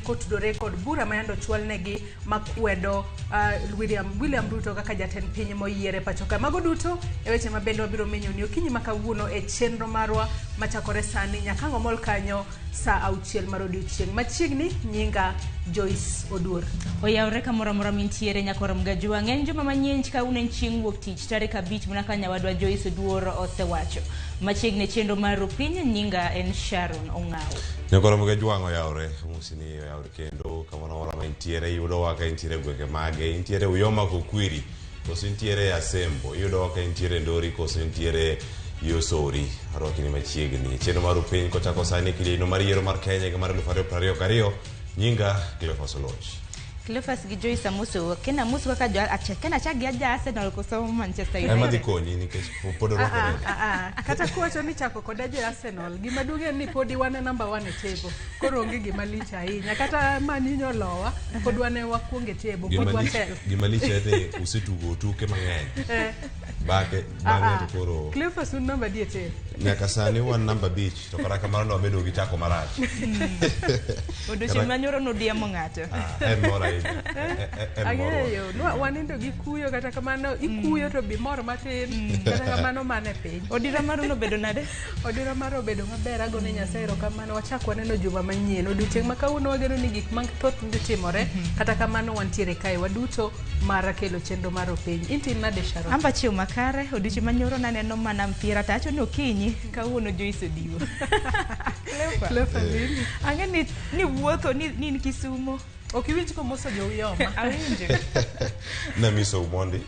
Kotudore kod bura ma yande ochwalnegi makwedo William Ruto kaka jatend piny moyier e pacho ka. Mago duto e weche ma bende wabiro menyoni okinyi ma kawuono e chenro marwa machakore sani nyaka ang' omol kanyo saa auchiel mar odiochieng'. Machiegni nyinga Joyce Oduor. Oyawre kamoro amora mintiere nyakoro Mgajwang'. En juma manyien kawuono en chieng' wuok tich tarik 5 mana ka nyawadwa Joyce Oduor osewacho. Machiegni e chenro mar Rupiny nyinga en Sharon Ong'awo. Nyakoro Mgajwang' oyawre, amosi ni oyawre kendo kamoro amora ma intiere, iyudowa ka intiere e gwenge mage, intiere Uyoma Kokwiri, koso intiere Asembo, iyudowa ka intiere Ndori, koso intiere Yosori, arwaki ni machiegni. Chenro mar Rupiny kochako sani e kidieny mar yiero mar Kenya higa mar 2022, nyinga Cleophas Oloch. Cleophas gi Joyce amoso, ken amoso kaka jo ken achak gi aja Arsenal koso Manchester Ema dhi United. konyi nikech pod orwakore. Kata kuwacho ni chako koda jo Arsenal, gima duong' en ni podi wan e number 1 e table. Koro onge gima lich ahinya. Kata Man U nyolowa, pod wan e wakuongo e table, pod watelo. Gima lich en ni usetugo tuke mang'eny. Bake, bang'e to koro Cleophas un namba adi e table? nyaka sani wan namba 5 to kata kamano ne wabedo gi chako marach. Odiochieng' manyoro nodiemo ng'ato. En mor ahinya. En mor. Ang'eyo, wanindo gi kuyo kata kamano ikuyo to bimor matin kata kamano mana e piny. Odira maru nobedo nade? Odira mar obedo maber, agone Nyasaye erokamano. Wachak waneno juma manyien. Odiochieng' ma kawuono wageno ni gik mathoth dhi timore. Kata kamano wantiere kae waduto mar kelo chenro mar Opiny. In to in nade Sharon? Amba chiew makare, odiochieng' manyoro naneno mana mpira to awacho ni okinyi kawuono Joyce Odiwo. Cleophas. Cleophas in? Ang'e ni wuotho ni in Kisumo. Ok iwinj komoso jo Uyoma. Awinjo. Namiso mondi.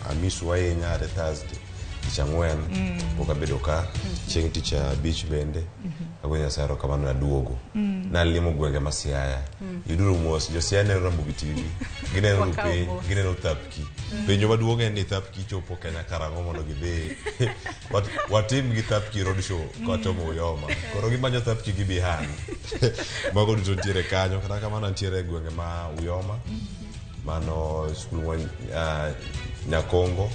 Amisu ahinya are Thursday. Tich ang'wen pok abedo ka chieng' tich abich bende ago Nyasaye erokamano naduogo nalimo gwenge ma Siaya yuduru mos jo Siaya neno Ramogi TV gineno Wakawo Rupiny mos. gineno Thapki penjo maduong' en ni Thapki chopo Kenya karang'o mondo gidhi watim gi Thapki road show kochomo Uyoma koro gimanyo Thapki gi Bihan mago duto nitiere kanyo kata kamano nitiere e gwenge ma Uyoma mano skul ma Nyakongo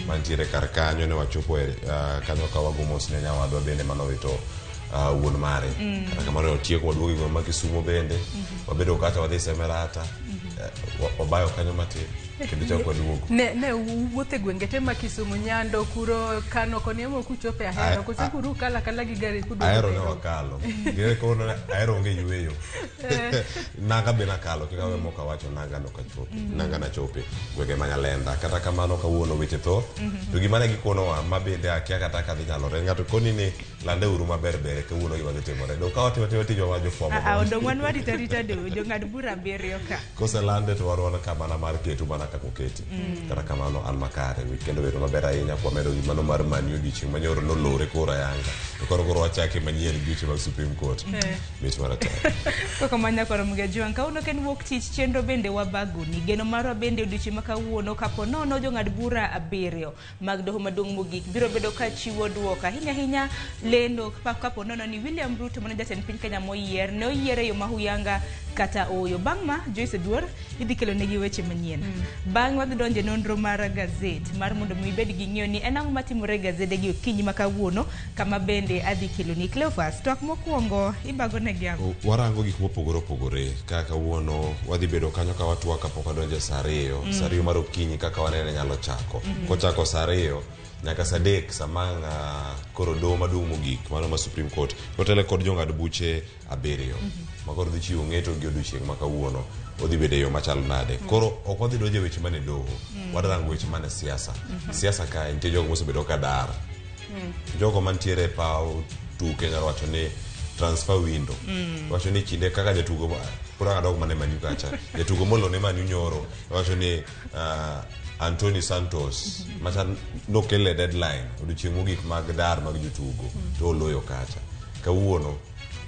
mantiere kar kanyo ne wachopo e kanyo ka wago mos ne nyawadwa bende manowito wuon mare kata kamano otieko waduogo e gweng' ma Kisumo bende wabedo kacha wadhi Semerata wabayo kanyo matin kendo chak waduogo Ne uwuotho e gwenge te ma Kisumu, Nyando, Kuro, Kano, koni ema ok uchope Ahero. Koso kuru ukalo akala gi gari kuduogo Ahero ne Nairobi? wakalo Gine koro Ahero onge yueyo Nanga be nakalo kik awe mok awacho nanga nok achope nanga nachope gwenge ma Nyalenda kata kamano kawuono weche thoth to gima ne gikonowa ma bende akia kata ka dhi nyalore ng'ato koni ni lande uru maber ber kawuono gima dhi timore do ka watimo atima tijwa mar jofwambo Odong' wan warito arita do jong'ad bura abiriyo ka. Koselande to wan wan ka mana mar ketu mana kaka oketi. Kata kamano an makare weekend obedo maber ahinya kwamedo gi mano mar Man U odiochieng' manyoro nolore koro ayanga. To koro koro wachake manyien gi weche mag Supreme Court. Mit maratego. Koko ma nyakwar Mgajwang' kawuono ok en wuok tich chenro bende wabagoni. Geno marwa bende odiochieng' ma kawuono kapo nono jong'ad bura abiriyo mag doho maduong' mogik biro bedo ka chiwo duoko ahinya ahinya lendo kapo nono ni William Ruto mane jatend piny Kenya moyier ne oyier e yo ma huyanga kata ooyo. Bang' ma Joyce Oduor idhi kelo negi weche manyien. Bang'e wadhi donjo e nonro mar gazet mar mondo mi ibed gi ng'eyo ni en ang'o matimore e gazede gi okinyi ma kawuono kama bende adhi keloni. Cleophas, twak mokwongo ibago negi ang'o? Warango gik mopogore opogore kaka kawuono wadhi bedo kanyo ka watwak kapok wadonjo e saa ariyo saa ariyo mar okinyi kaka wanene nyalo chako kochako saa ariyo nyaka saa adek sama ang' koro doho maduong' mogik mano ma Supreme Court otele kod jong'ad buche abiriyo ma koro dhi chiwo ng'eto gi odiochieng' ma kawuono odhi bedo e yo machalo nade koro ok wadhi donjo e weche mane doho wadrango weche mane siasa siasa kae nitie jogo mosebedo ka dar jogo mantiere e paw tuke nyalo wacho ni transfer window wacho ni kinde kaka jatugo pod ang' adog mana e Man U kacha jatugo molone Man U nyoro wacho ni Anthony Santos macha nokele deadline odiochieng' mogik mag dar mag jotugo to oloyo kacha kawuono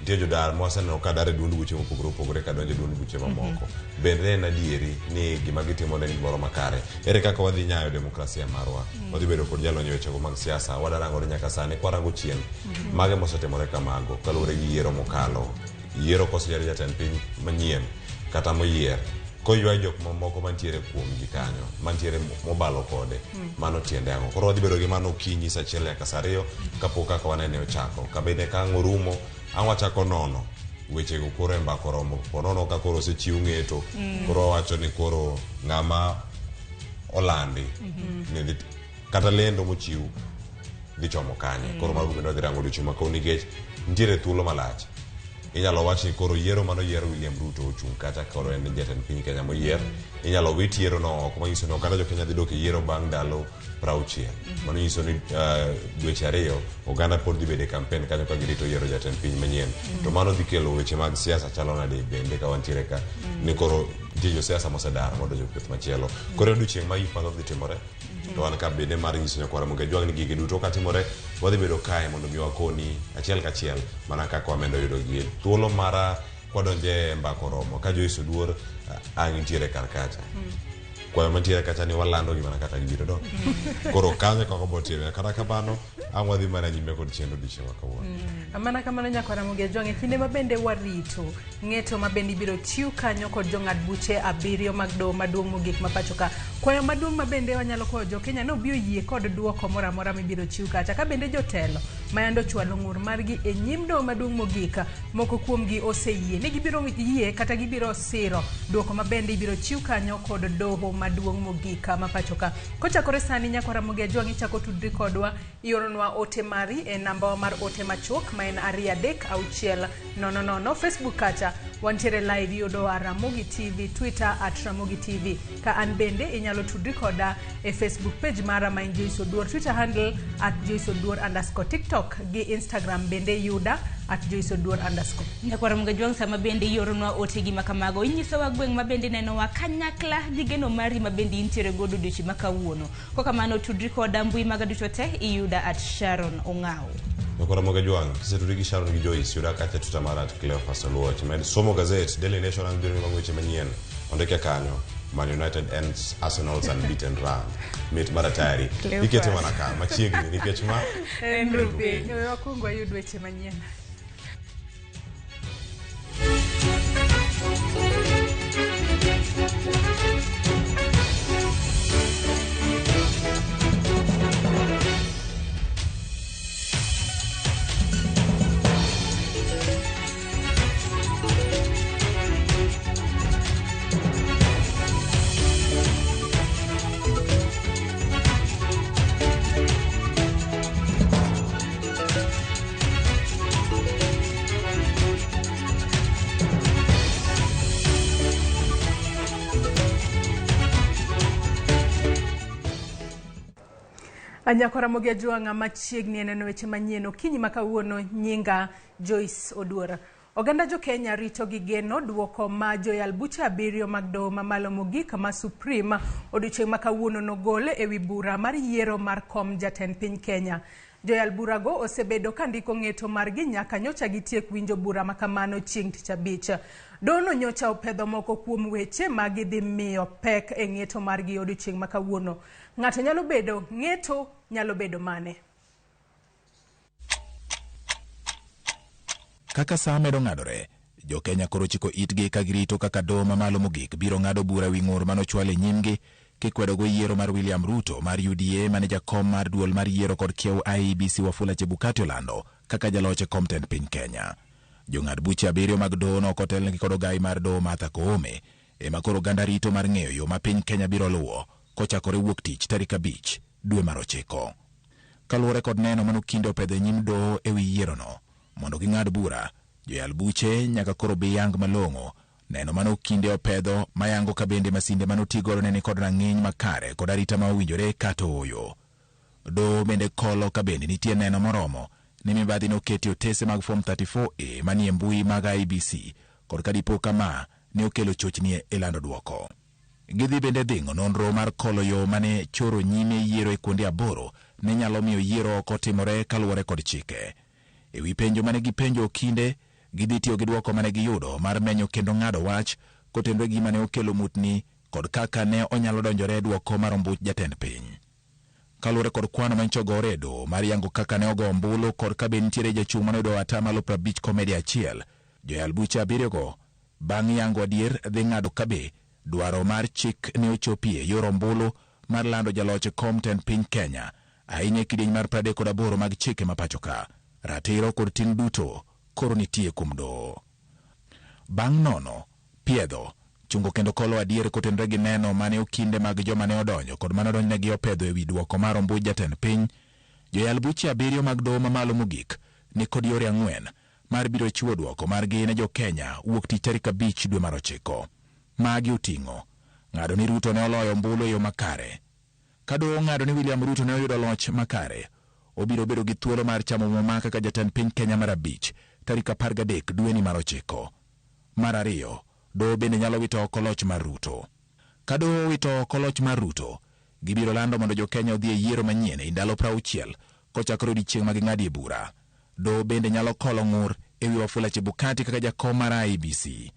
nitie jodar mwaseneno ka dar e duond buche mopogore opogore ka donjo e duond buche mamoko bende en adieri ni gima gitimo ne en gimoro makare ere kaka wadhi nyayo demokrasia marwa wadhi bedo kod jalony e wechego mag siasa wadarango ni nyaka sani kwarango chien mage mosetimore kamago kaluwore gi yiero mokalo yiero koseyier jatend piny manyien kata moyier koywa jok mamoko mantiere kuomgi kanyo mantiere mobalo kode mano tiende ang'o koro wadhi bedo gi mano okinyi saa achiel nyaka saa ariyo kapok kaka wanene ochako kabende ka ang' orumo ang' wachako nono Wechego koro e mbaka oromo ponono ka koro osechiw ng'eto. Koro wawacho ni koro ng'ama olandi ni dhi kata lendo mochiw dhi chomo kanye. Koro mago bende wadhi rango odiochieng' ma kawuono nikech nitiere thuolo malach. Inyalo wach ni koro yiero mano yiero William Ruto ochung' kacha koro en jatend piny Kenya moyier. Inyalo wit yiero no oko manyiso ni oganda jo Kenya dhi dok e yiero bang' ndalo 60. Mano nyiso ni dweche 2 oganda pod dhi bedo e campaign kanyo ka girito yiero jatend piny manyien. To mano dhi kelo weche mag siasa chalo nade bende ka wantiere ka ni koro nitie josiasa mosedar modonjo e kweth machielo. Koro e odiochieng' ma gik mathoth dhi timore. To wan ka bende mar nyiso nyakwara Ramogi Ajwang' ni gigi duto katimore wadhi bedo kae mondo mi wakoni achiel kachiel mana kaka wamedo yudo gi thuolo mara kwadonje mbaka oromo ka Joyce Oduor ang' nitiere kar kacha. Kwayo mantiere kacha ni walando gi mana kaka gibiro dok. Koro kanyo kaka obotime kata kamano ang' wadhi mana nyime kod chenro odiochieng' ma kawuono. Mana kamano nyakwara Ramogi Ajwang' e kinde ma bende warito ng'eto ma bende ibiro chiw kanyo kod jong'ad buche 7 mag doho maduong' mogik ma pacho ka. Kwayo maduong' ma bende wanyalo kwayo jo Kenya ni obi oyie kod duoko moro amora mibiro chiw kacha. Ka bende jotelo ma yande ochwalo ng'ur margi e nyim doho maduong' mogik moko kuomgi oseyie ni gibiro yie kata gibiro siro duoko ma bende ibiro chiw kanyo kod doho maduong' mogik ma pacho ka. Kochakore sani nyakwara Ramogi Ajwang' ichako tudri kodwa ioronwa ote mari e namba mar ote machuok ma en 2 3 6 0 0. Facebook kacha wantiere live iyudo Ramogi TV, Twitter at Ramogi TV. Ka an bende inyalo tudri koda e Facebook page mara ma en Joyce Oduor, Twitter handle at Joyce Oduor underscore, TikTok gi Instagram bende yuda at Joyce Oduor underscore. Nyakwara Ramogi Ajwang' sama bende ioronwa ote gi makamago inyisowa gweng' ma bende nenowa kanyakla gi geno mari ma bende intiere godo odiochieng' ma kawuono. Kokamano tudri koda mbui maga duto te iyuda at Sharon Ong'aw. Nyakwara Ramogi Ajwang' kisetudri gi Sharon gi Joyce yuda kacha Twitter mara at Cleophas Oluoch. Med somo gazet Daily Nation ang' biro ni weche manyien ondike kanyo. Man United ends Arsenal's unbeaten run. Mit mar atari. Ikete mana ka machiegni nikech ma en rupiny. Wakwong wayud weche manyien. Nyakwara Ramogi Ajwang' machiegni e neno weche manyien okinyi ma kawuono nyinga Joyce Oduor. Oganda jo Kenya rito gi geno duoko ma joyal buche 7 mag doho mamalo mogik ma Supreme odiochieng' ma kawuono nogol ewi bura mar yiero mar kom jatend piny Kenya. Joyal burago osebedo ka ndiko ng'eto margi nyaka nyocha gitiek winjo bura makamano chieng' tich abich. Dono nyocha opedho moko kuom weche ma gidhi miyo pek e ng'eto margi odiochieng' ma kawuono. Ng'ato nyalo bedo ng'eto nyalo bedo mane? Kaka saa medo ng'adore, jo Kenya koro chiko itgi ka girito kaka doho mamalo mogik biro ng'ado bura wi ng'ur manochwal e nyimgi kikwedogo yiero mar William Ruto mar UDA mane jakom mar duol mar yiero kod kiew IEBC Wafula Chebukati olando kaka jaloch e kom tend piny Kenya. Jong'ad buche 7 mag doho no kotelnegi kod ogai mar doho Martha Koome ema koro oganda rito mar ng'eyo yo ma piny Kenya biro luwo kochakore wuok tich tarik 5 dwe mar 9. Kaluwore kod neno manokinde opedho e nyim doho ewi yierono, mondo ging'ad bura, joyal buche nyaka koro bi yang malong'o neno manokinde opedho mayango ka bende masinde manotigodo ne ni kod rang'iny makare kod arita ma owinjore kata ooyo. Doho bende kolo ka bende nitie neno moromo ni mibadhi noketi otese mag Form 34A manie mbui mag IEBC kod ka dipo kama ne okelo chochni e lando duoko. Gidhi bende dhing'o nonro mar kolo yo mane choro nyime yiero e kuonde 8 ne nyalo miyo yiero ok otimore kaluwore kod chike. Ewi penjo mane gipenjo okinde, gidhi tiyo gi duoko mane giyudo mar menyo kendo ng'ado wach kotenore gi gima ne okelo mutni kod kaka ne onyalo donjore e duoko mar ombuch jatend piny. Kaluwore kod kwano manyicho gore e doho mar yango kaka ne ogo ombulu kod ka be nitiere jachung' manoyudo 50,100, joyal buche 7 go bang' yango adier dhi ng'ado ka be dwaro mar chik ne ochopie yor ombulu mar lando jaloch e kom tend piny Kenya, ahinya e kidieny mar 38 mag chike ma pacho ka. Ratiro kod ting' duto koro nitie kuom doho. Bang' nono, piedho, chungo kendo kolo adier kotenore gi neno mane okinde mag joma ne odonjo kod mane odonjnegi opedho ewi duoko mar ombuj jatend piny, joyal buche 7 mag doho mamalo mogik ni kod yore 4 mar biro chiwo duoko margi ne jo-Kenya wuok tich tarik 5 dwe mar 9. Magi oting'o ng'ado ni Ruto ne oloyo ombulu e yo makare. Ka doho ng'ado ni William Ruto ne oyudo loch makare, obiro bedo gi thuolo mar chamo muma kaka jatend piny Kenya mar 5 tarik 13 dweni mar 9. Mar 2, doho bende nyalo wito oko loch mar Ruto. Ka doho owito oko loch mar Ruto, gibiro lando mondo jo-Kenya odhi e yiero manyien e ndalo 60 kochakore odiechieng' ma ging'adie bura. Doho bende nyalo kolo ng'ur ewi Wafula Chebukati kaka jakom mar IEBC.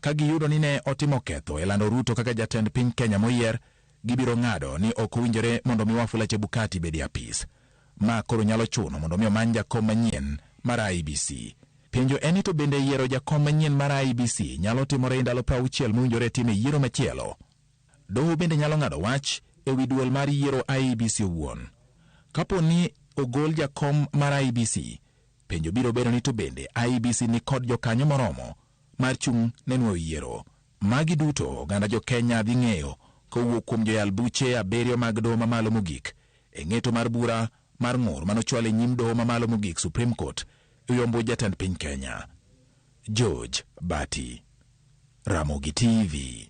Ka giyudo ni ne otimo ketho e lando Ruto kaka jatend piny Kenya moyier, gibiro ng'ado ni ok owinjore mondo mi Wafula Chebukati bed e apis. Ma koro nyalo chuno mondo mi omany jakom manyien mar IEBC. Penjo en ni to bende yiero jakom manyien mar IEBC nyalo timore e ndalo 60 mowinjore time yiero machielo. Doho bende nyalo ng'ado wach ewi duol mar yiero IEBC owuon. Kapo ni ogol jakom mar IEBC, penjo biro bedo ni to bende IEBC ni kod jokanyo moromo mar chung' ne nuoyo yiero. Magi duto oganda jo-Kenya dhi ng'eyo kowuok kuom joyal buche 7 mag doho mamalo mogik e ng'eto mar bura mar ng'ur manochwal e nyim doho mamalo mogik Supreme Court e wi ombuj jatend piny Kenya. George Bati, Ramogi TV.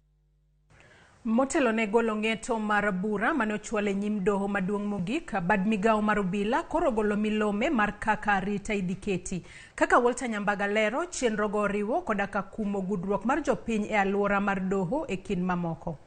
Motelo ne golo ng'eto mar bura mane ochwal e nyim doho maduong' mogik, bad migawo mar obila koro ogolo milome mar kaka arita idhi keti. Kaka Walter Nyambaga lero, chenrogo oriwo koda ka kumo gudruok mar jopiny e alwora mar doho e kind mamoko.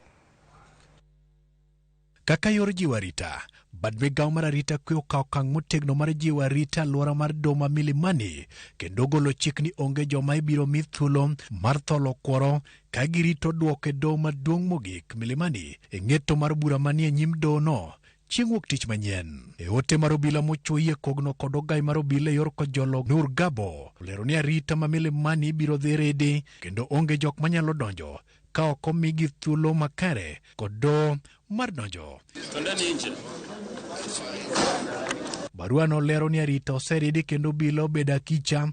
Kaka yor jiwo arita, bad migawo mar arita kwe okawo okang' motegno mar jiwo arita alwora mar doho ma Milimani kendo golo chik ni onge joma ibiro mi thuolo mar tholo kworo ka girito duoko e doho maduong' mogik Milimani e ng'eto mar bura manie nyim dohono chieng' wuok tich manyien. E ote mar obila mochuoyie kogno kod ogai mar obila e yor Kojolo Nur Gabo olero ni arita ma Milimani ibiro dhi ridi kendo onge jok manyalo donjo ka ok omigi thuolo makare kod doho mar donjo. Barua no lero ni arita oseridi kendo obila obedo akicha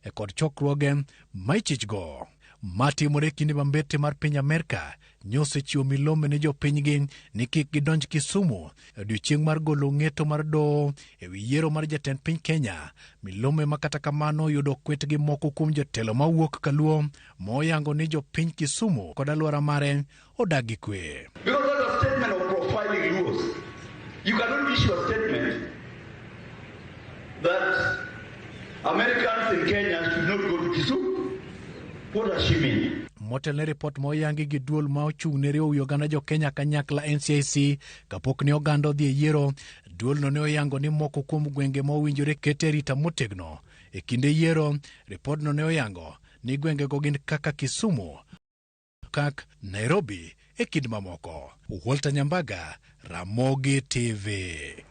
e kod chokruoge ma ichichgo. Matimore kinde ma mbete mar piny Amerka nyosechiwo milome ne jopinygi ni kik gidonj Kisumu e odiechieng' mar golo ng'eto mar doho ewi yiero mar jatend piny Kenya. Milome ma kata kamano oyudo kwet gi moko kuom jotelo mawuok Kaluo moyango ni jopiny Kisumu kod alwora mare odak gi kwe. Because that's a statement of profiling Luos. You cannot issue a statement that Americans in Kenya should not go to Kisumu. What does she mean? Motelo ne ripot ma oyangi gi duol ma ochung' ne riwo wi oganda jo Kenya kanyakla NCIC kapok ne oganda odhi e yiero, duolno ne oyango ni moko kuom gwenge ma owinjore kete arita motegno e kinde yiero. Ripodno ne oyango ni gwengego gin kaka Kisumu, Kak, Nairobi e kind mamoko. Walter Nyambaga, Ramogi TV.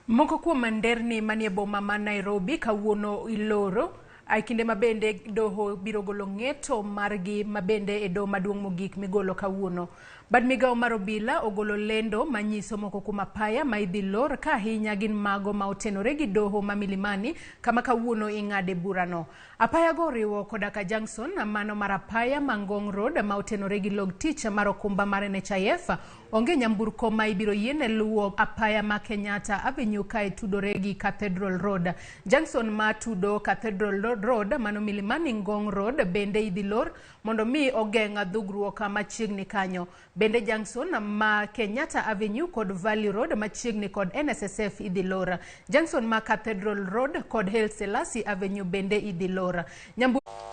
Moko kuom nderni manie boma ma Nairobi kawuono iloro e kinde ma bende doho biro golo ng'eto margi mabende e doho maduong' mogik migolo kawuono. Bad migawo mar obila ogolo lendo manyiso moko kuom apaya ma idhi lor ka ahinya gin mago ma otenore gi doho ma Milimani kama kawuono ing'ade burano. Apaya go oriwo koda ka Junction mano mar apaya ma Ngong Road ma otenore gi log tich mar okumba mar NHIF. Onge nyamburko ma ibiro yiene luwo apaya ma Kenyatta Avenue kae tudore gi Cathedral Road. Junction ma tudo Cathedral Road mano Milimani Ngong Road bende idhi lor mondo mi ogeng' dhugruok machiegni kanyo. Bende Junction ma Kenyatta Avenue kod Valley Road machiegni kod NSSF idhi lor. Junction ma Cathedral Road kod Haile Selassie Avenue bende idhi lor.